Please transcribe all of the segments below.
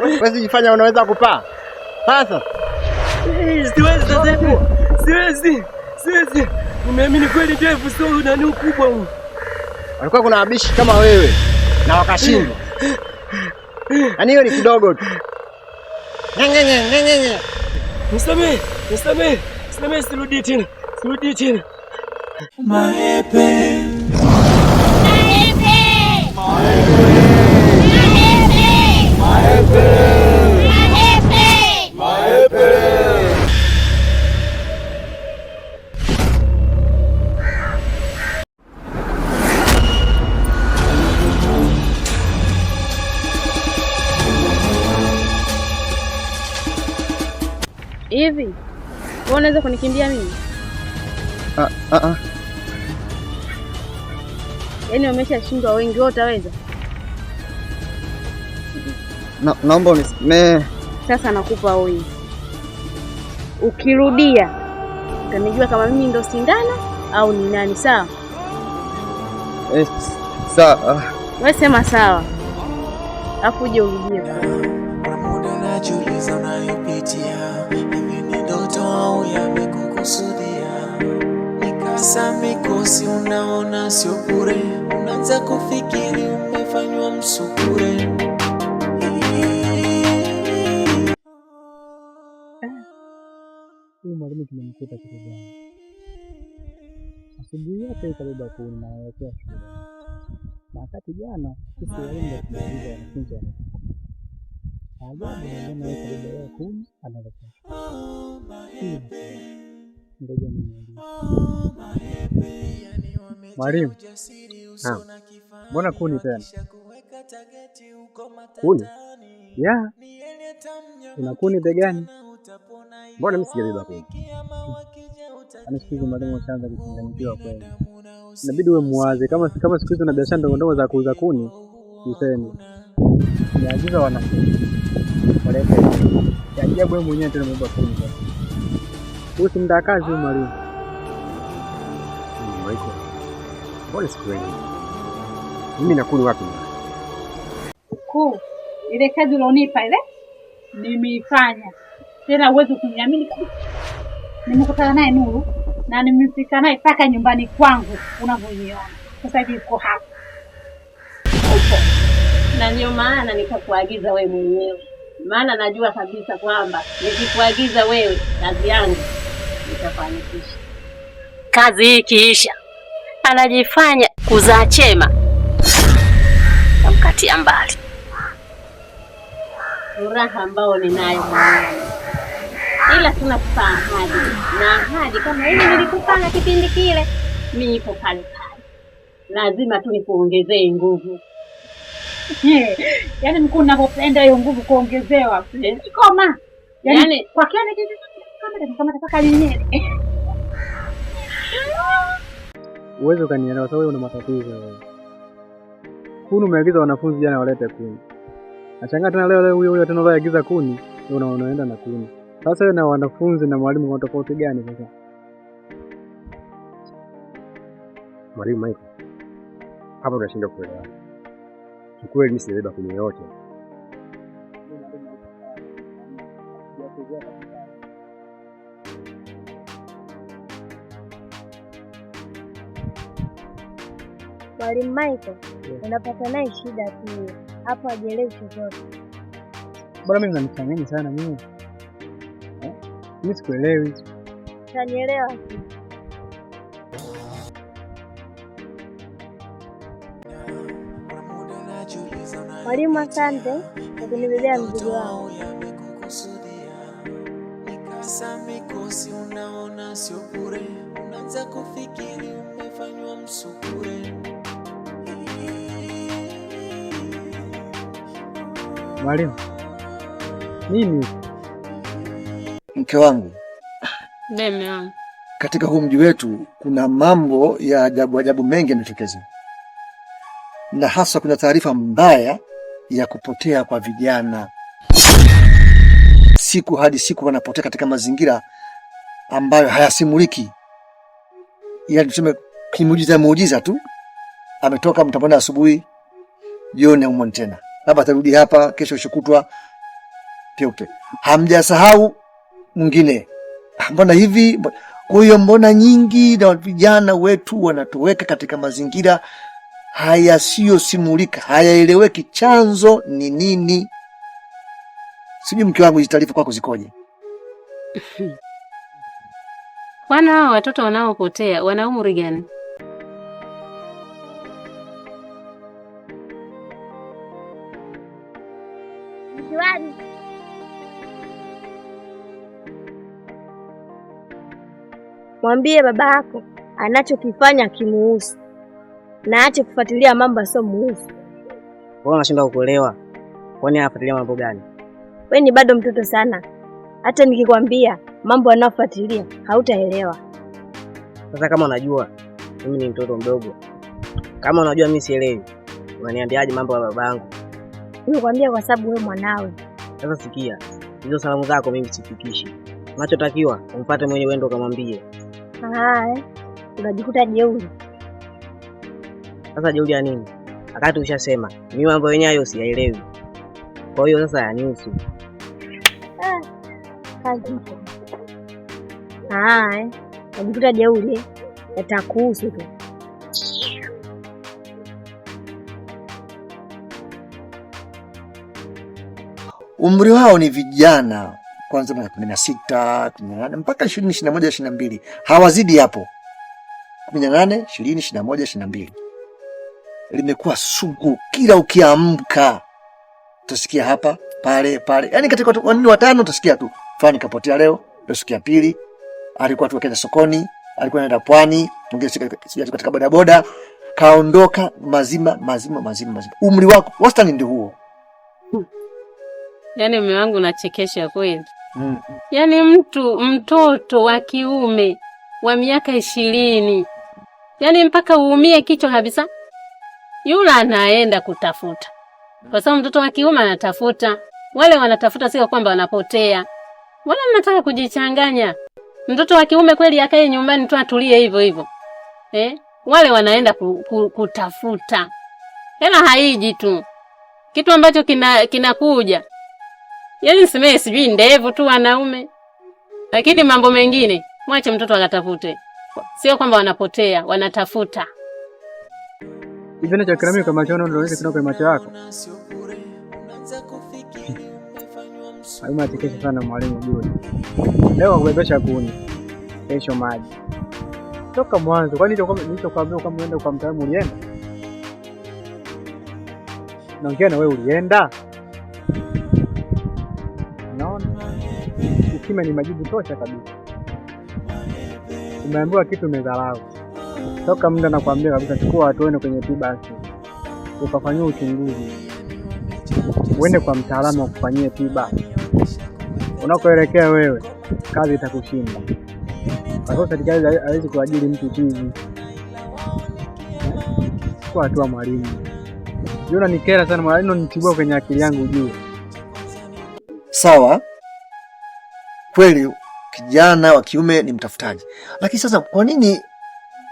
Wewe jifanya unaweza kupaa. Sasa. Siwezi sasa. Siwezi. Siwezi. Nimeamini kweli ndevu sio nani ukubwa huu. Walikuwa kuna wabishi kama wewe na wakashindwa. Yaani hiyo ni kidogo tu. Nisamehe, nisamehe, nisamehe, sirudi tena. Sirudi tena. Maepe. Hivi wewe unaweza kunikimbia mimi? Ah, ah, ah. Yaani wameshashindwa wengi, wewe utaweza? Na, naomba unisamehe. Sasa nakupa onyo, ukirudia utanijua kama mimi ndo sindano au ni nani. Sawa? Eh, sawa. Wewe sema sawa, alafu uje urudie. Kuna muda najiuliza unayopitia, hivi ni ndoto au yamekukusudia? Mikasa mikosi unaona sio bure, unaanza kufikiri umefanywa msukure. Huyu mwalimu kimemkuta kitu gani? Asubuhi yake kabeba kuni na anaelekea shule, na wakati jana sisi walimu ndio tunauliza wanafunzi wa ajabu, naona yeye kabeba yeye kuni anaelekea shule. Hii inakuwaje? Ngoja nimuulize mwalimu. Naam. Mbona kuni tena? Kuni? Ya, una kuni begani? Mbona mimi sijabeba kuni? Yaani siku hizi mwalimu ushaanza kuchanganyikiwa kweli. Inabidi uwe muwazi. Kama siku hizi una biashara ndogo ndogo za kuuza kuni, useme. Niagiza wanafunzi walete. Ya ajabu wewe mwenyewe tena umebeba kuni sasa. Huyu si mda kazi huyu mwalimu. Michael. Mbona sikuelewi? Mimi na kuni wapi? Mkuu, ile kazi ulionipa ile nimeifanya tena, huwezi kuniamini kabisa. Nimekutana naye Nuru na nimefika naye mpaka nyumbani kwangu unavyoniona sasa hivi, yuko hapa. Upo. Na ndio maana nikakuagiza wewe mwenyewe, maana najua kabisa kwamba nikikuagiza wewe kazi yangu nitafanikisha. Kazi hii ikiisha, anajifanya kuzaa chema, namkatia mbali. Furaha ambayo ninayo mwanangu, ila tunakupa ahadi, na ahadi kama ile nilikupa na kipindi kile, mi ipo pale pale, lazima tu nikuongezee nguvu. Yaani mkuu, ninavyopenda hiyo nguvu kuongezewa koma, yaani kwa kiani kama mpaka nyenyele. Uweze ukanielewa sababu wewe una matatizo wewe. Kuni umeagiza wanafunzi jana walete kuni. Nashangaa tena leo leo huyo huyo tena uliagiza kuni, wewe unaenda na kuni. Sasa wewe na wanafunzi na mwalimu kuna tofauti gani sasa? Mwalimu Michael. Hapa tunashindwa kuelewana. Kikweli mimi sijabeba kuni yoyote. Mwalimu Michael, unapata naye shida tu hapo, hajielewi chochote. Bwana mimi unanichanganya sana mimi. Eh? Mimi sikuelewi. Utanielewa tu. Kuna muda najiuliza Mwalimu, asante kwa kunibebea mzigo wangu. yamekukusudia. Mikasa mikosi unaona sio bure, unaanza kufikiri umefanywa msukure. Mwalimu. Nini? Mke wangu, Mume wangu. katika huu mji wetu kuna mambo ya ajabu ajabu mengi yametokeza, na hasa kuna taarifa mbaya ya kupotea kwa vijana. Siku hadi siku wanapotea katika mazingira ambayo hayasimuliki, yaani tuseme kimuujiza muujiza tu, ametoka mtapona asubuhi, jioni haumwoni tena. Labda atarudi hapa kesho, kesho kutwa peupe. Hamjasahau mwingine, mbona hivi? Kwa hiyo mbona nyingi na vijana wetu wanatoweka katika mazingira hayasiyosimulika, hayaeleweki, chanzo ni nini? Sijui mke wangu, hizi taarifa kwako zikoje? Wana hao watoto wanaopotea wana umri gani? Mwambie baba yako anachokifanya kimuhusu na aache kufuatilia mambo asiyomuhusu. Mbona unashindwa kukuelewa? Kwani anafuatilia mambo gani? Wewe ni bado mtoto sana, hata nikikwambia mambo anayofuatilia hautaelewa. Sasa kama unajua mimi ni mtoto mdogo, kama unajua mimi sielewi, unaniambiaje mambo ya babangu? Nimekwambia kwa sababu wewe mwanawe. Sasa sikia, hizo salamu zako mimi sifikishi. Unachotakiwa umfuate mwenyewe, uende ukamwambie. Ah, unajikuta jeuri. Sasa jeuri ya nini? Wakati ushasema mimi mambo yenyewe hayo siyaelewi, kwa hiyo sasa yanihusu. Kazi ipo. Ah, unajikuta jeuri, yatakuhusu tu. Umri wao ni vijana, kwanza miaka 16, 18 mpaka 20, 21, 22, hawazidi hapo. 18, 20, 21, 22. Limekuwa sugu, kila ukiamka utasikia hapa pale pale, yaani katika watu wanne watano utasikia tu fulani kapotea leo, ndio siku ya pili alikuwa tu akaenda sokoni, alikuwa anaenda pwani, mwingine sijui katika bodaboda kaondoka mazima mazima mazima mazima. Umri wako wastani ndio huo. Yaani mume wangu unachekesha kweli. Yaani mtu mtoto wa kiume wa miaka 20, yaani mpaka uumie kichwa kabisa, yule anaenda kutafuta, kwa sababu mtoto wa kiume anatafuta. Wale wanatafuta sio kwamba wanapotea. Wala mnataka kujichanganya. Mtoto wa kiume kweli akae nyumbani tu atulie hivyo hivyo eh? Wale wanaenda kutafuta, hela haiji tu, kitu ambacho kinakuja yaani nisemee sijui ndevu tu wanaume, lakini mambo mengine mwache mtoto akatafute. Sio kwamba wanapotea, wanatafuta. Hivi nachokiona mimi kwa macho yangu ndio unaweza kuona kwa macho yako. Mwalimu anachekesha sana mwalimu Juni. Leo akubebesha kuni, kesho maji. Toka mwanzo, kwani nilichokuambia kama uende kwa mtaalamu ulienda? Naongea na wewe ulienda? Unaona? Ukimya ni majibu tosha kabisa. Umeambiwa kitu umedharau. Toka muda nakwambia kabisa, chukua watu wende kwenye tiba asili, ukafanyiwa uchunguzi, uende kwa mtaalamu akufanyie tiba. Unakoelekea wewe, kazi itakushinda. Kwa sababu serikali haiwezi kuajiri mtu chizi. Chukua hatua mwalimu. Juu unanikera sana mwalimu, unanitibua kwenye akili yangu juu. Sawa, kweli kijana wa kiume ni mtafutaji, lakini sasa kwa nini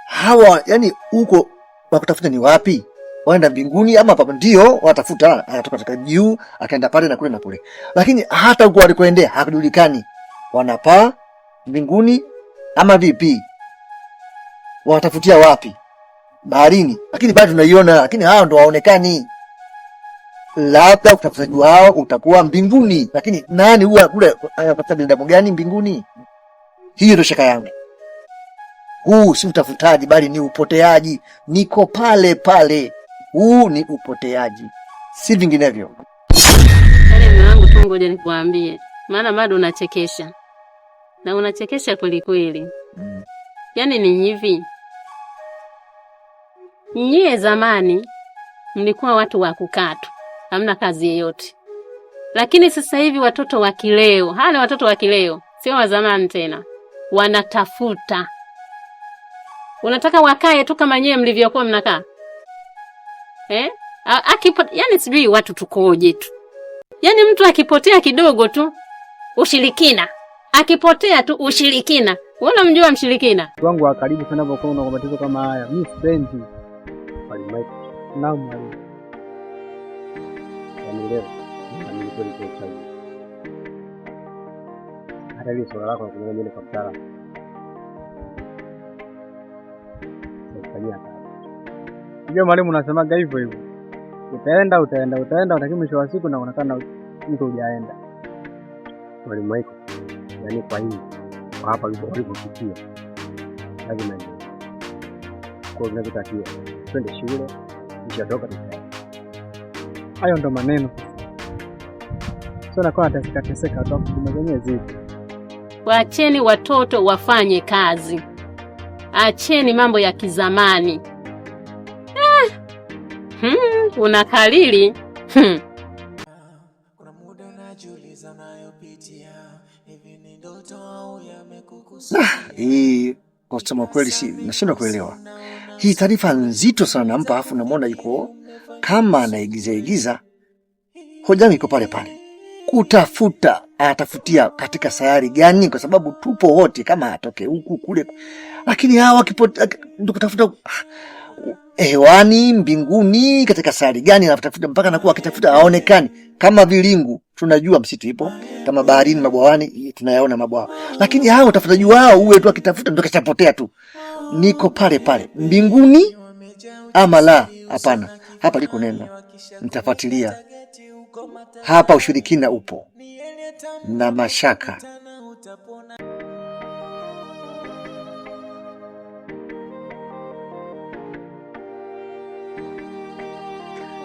hawa, yani huko wakutafuta ni wapi? Waenda mbinguni ama hapa? Ndio watafuta, akatoka katika juu akaenda pale na kule na kule, lakini hata huko walikoendea hakujulikani, wanapaa mbinguni ama vipi? Wanatafutia wapi? Baharini, lakini bado tunaiona, lakini hawa ndo waonekani. Labda utafutaji wao utakuwa mbinguni, lakini nani huwa kule anatafuta binadamu gani mbinguni? Hiyo ndio shaka yangu. Huu si utafutaji, bali ni upoteaji. Niko pale pale, huu ni upoteaji, si vinginevyo. Yaani mume wangu tu, ngoja nikuambie, maana bado unachekesha na unachekesha kweli kweli. Yaani ni hivi, nyie zamani mlikuwa watu wa kukaa tu, hamna kazi yeyote, lakini sasa hivi watoto wa kileo, hale watoto wa kileo sio wa zamani tena, wanatafuta. Unataka wakae tu kama nyie mlivyokuwa mnakaa eh? Yaani sijui watu tukoje tu, yaani mtu akipotea kidogo tu ushirikina, akipotea tu ushirikina. Wewe unamjua mshirikina? Wangu wa karibu sana kwa kuna matatizo kama haya, mimi sipendi. Mwalimu Mike. Naam mwalimu. Yaani leo naamini kweli kwa uchawi. Hata ile swala lako la kunyang'anya nywele kwa mtaalamu nitakufanyia kazi. Unajua mwalimu, unasemaga hivyo hivyo, utaenda utaenda utaenda, lakini mwisho wa siku naonekana mtu hujaenda. Mwalimu Michael, yaani kwa hii kwa hapa walipofikia lazima ndio. Kwa hiyo tunachotakiwa twende shule, nishatoka tutaenda. Hayo ndo maneno sasa, sio nakuwa nateseka teseka tu, huduma zenyewe zipo. Waacheni watoto wafanye kazi, acheni mambo ya kizamani. Unakalili. Hii kwa kusema kweli, si nashindwa kuelewa hii taarifa nzito sana nampa, afu namwona yuko kama anaigiza igiza. Hoja yangu iko pale pale, kutafuta anatafutia katika sayari gani? Kwa sababu tupo wote, kama atoke huku kule, lakini hawa ndio kutafuta hewani, mbinguni, katika sayari gani anatafuta, mpaka anakuwa akitafuta aonekani. Kama vilingu tunajua msitu ipo, kama baharini, mabwawani tunayaona mabwawa, lakini hao utafutaji wao uwe tu akitafuta ndio kashapotea tu. Niko pale pale mbinguni ama la? Hapana, hapa liko neno, nitafuatilia hapa. Ushirikina upo na mashaka.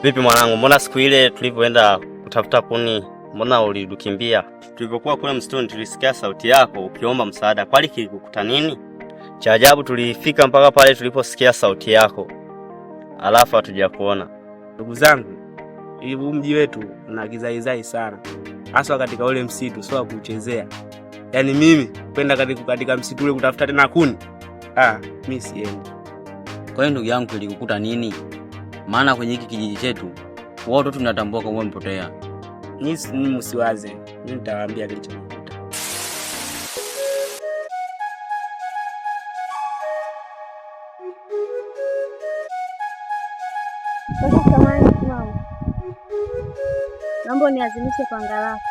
Vipi mwanangu, mbona siku ile tulivyoenda kutafuta kuni, mbona ulidukimbia? Tulivyokuwa kule msituni tulisikia sauti yako ukiomba msaada, kwani kilikukuta nini? Cha ajabu tulifika mpaka pale tuliposikia sauti yako, alafu hatujakuona. Ndugu zangu, hivi mji wetu una kizaizai sana, haswa katika ule msitu, sio wa kuchezea. Yaani mimi kwenda katika msitu ule kutafuta tena kuni, mimi siendi. Kwa hiyo ndugu yangu, kilikukuta nini? Maana kwenye hiki kijiji chetu wote tunatambua kwamba umepotea. Nyinyi msiwaze, mimi nitawaambia kilichonikuta. Sasa samahani mama, naomba uniazimishe panga lako.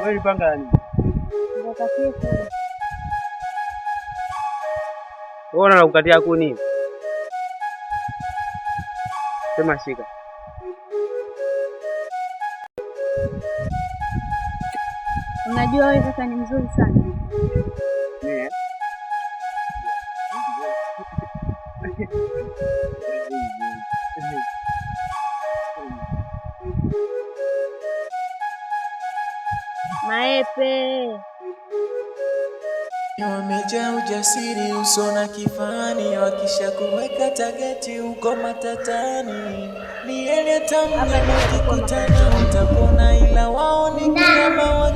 Wewe ni panga la nini? Nikatie kuni. Wewe unakukatia kuni? Sema shika. Unajua wewe kaka ni mzuri sana. Maepe. Wamejaa ujasiri uso na kifani, wakisha kuweka tageti huko matatani. Ni ele tamu ukikutana utapona, ila wao ni kama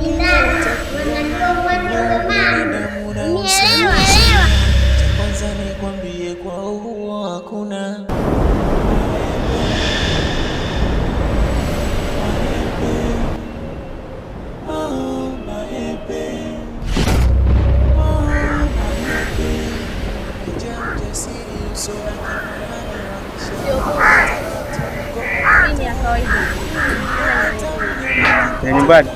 cha kwanza nikwambie, kwa huo hakuna Hii ni ya kawaida. Ya nyumbani.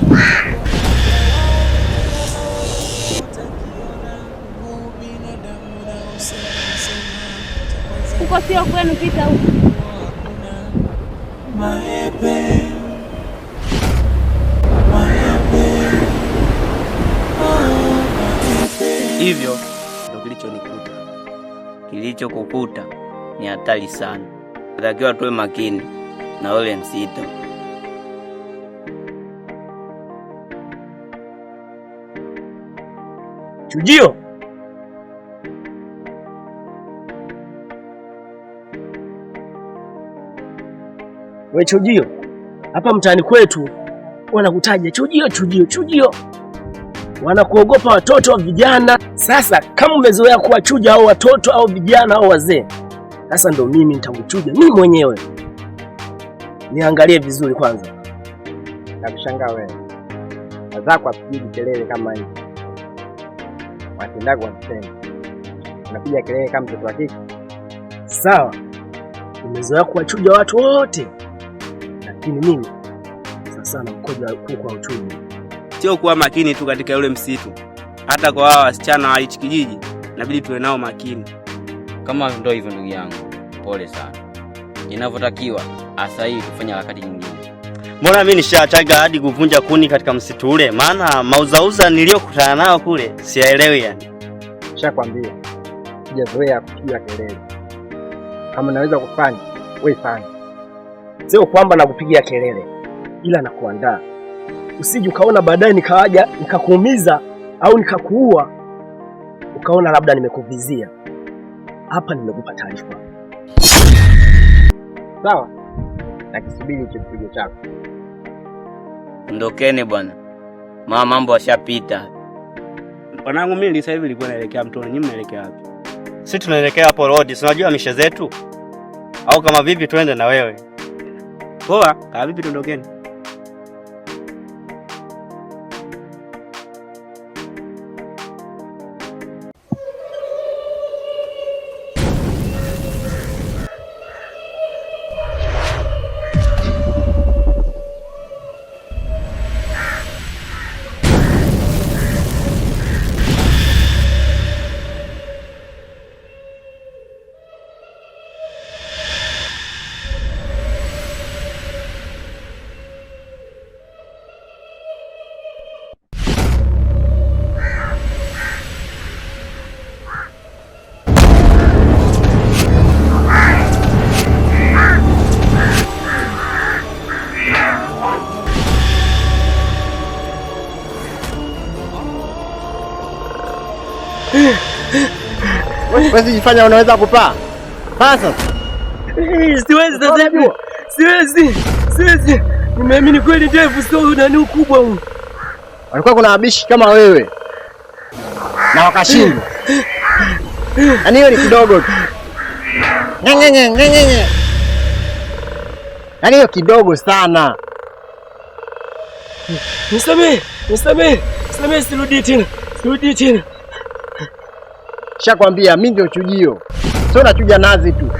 Huko sio kwenu, pita huko. Maembe, maembe, Hivyo ndo kilichonikuta. Kilichokukuta ni hatari sana, natakiwa tuwe makini na ule msitu. Chujio, we Chujio, hapa mtaani kwetu wanakutaja Chujio, Chujio, Chujio, wanakuogopa watoto vijana. Sasa kama umezoea kuwachuja au watoto au vijana au wazee, sasa ndo mimi nitakuchuja mimi mwenyewe. Niangalie vizuri kwanza. Nakushangaa wewe, wazako apigi kelele kama hivi, watendako wanasema unapiga kelele kama mtoto wa kike. Sawa, umezoea kuwachuja watu wote, lakini mimi sana mkojo wa kuku wa uchumi. Sio kuwa makini tu katika yule msitu, hata kwa hawa wasichana wa hichi kijiji inabidi tuwe nao makini. Kama ndo hivyo ndugu yangu, pole sana. Inavyotakiwa hasa hii kufanya harakati nyingine. Mbona mimi nishaachaga hadi kuvunja kuni katika msitu ule, maana mauzauza niliyokutana nao kule siyaelewi yani. Nishakwambia sijazoea kupiga kelele. Kama naweza kufanya, wewe fanya. Sio kwamba nakupigia kelele, ila nakuandaa usije ukaona baadaye nikaja nikakuumiza au nikakuua, ukaona labda nimekuvizia. Hapa nimekupa taarifa. Sawa, nakisubiri hicho kipigo chako. Ondokeni bwana, mama mambo yashapita. Wanangu, mimi sasa hivi nilikuwa naelekea mtoni, nyinyi mnaelekea wapi? Sisi tunaelekea hapo road, si unajua mishe zetu, au kama vipi tuende na wewe? Poa, kama vipi tuondokeni. Wewe jifanya unaweza kupaa. Sasa Siwezi sasa hivi. Siwezi. Siwezi. Nimeamini kweli ndevu sio nani ukubwa huu. Walikuwa kuna wabishi kama wewe na wakashindwa. Yaani hiyo ni kidogo tu. Nyenyenye nyenyenye. Yaani hiyo kidogo sana. Nisamehe, nisamehe, nisamehe, sirudi tena. Sirudi tena. Shakwambia mimi ndio chujio. Sio nachuja nazi tu.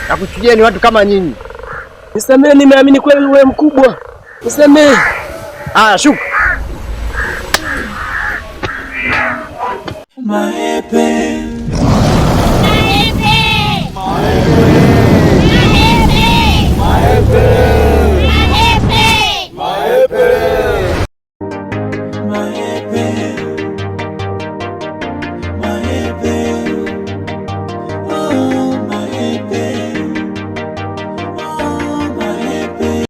Na kuchujia ni watu kama nyinyi. Nisamehe, nimeamini kweli wewe mkubwa. Nisamehe. Ah, shuka. Maepe.